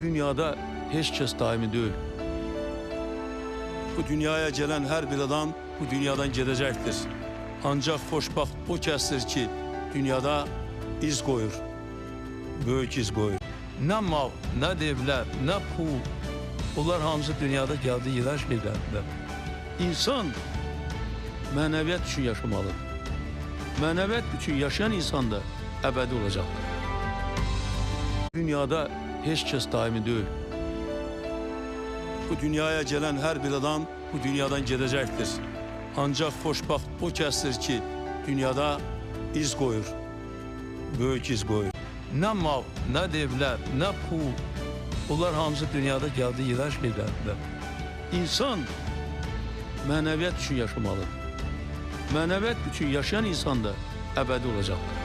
Dünyada heç kəs daimi deyil. Bu dünyaya gələn hər bir adam bu dünyadan gedəcəkdir. Ancaq xoşbəxt o kəsdir ki, dünyada iz qoyur. Böyük iz qoyur. Nə mal, nə devlər, nə pul. Bunlar hamısı dünyada gəldi, gedən şeylərdir. İnsan mənəviyyat üçün yaşamalıdır. Mənəviyyat üçün yaşayan insan da əbədi olacaqdır. Dünyada heç kəs daimi deyil. Bu dünyaya gələn hər bir adam bu dünyadan gedəcəkdir. Ancaq xoşbəxt o kəsdir ki, dünyada iz qoyur. Böyük iz qoyur. Nə mal, nə devlər, nə pul. Bunlar hamısı dünyada gəldi, gedən şeylərdir. İnsan mənəviyyat üçün yaşamalıdır. Mənəviyyat üçün yaşayan insan da əbədi olacaqdır.